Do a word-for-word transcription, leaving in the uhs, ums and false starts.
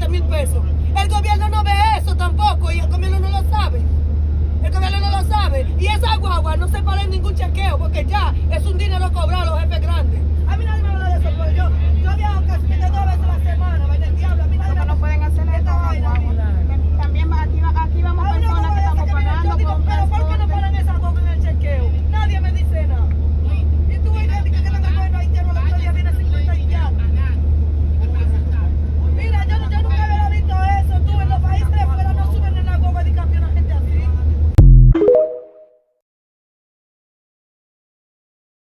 mil pesos. El gobierno no ve eso tampoco, y el gobierno no lo sabe. El gobierno no lo sabe. Y esa guagua no se para en ningún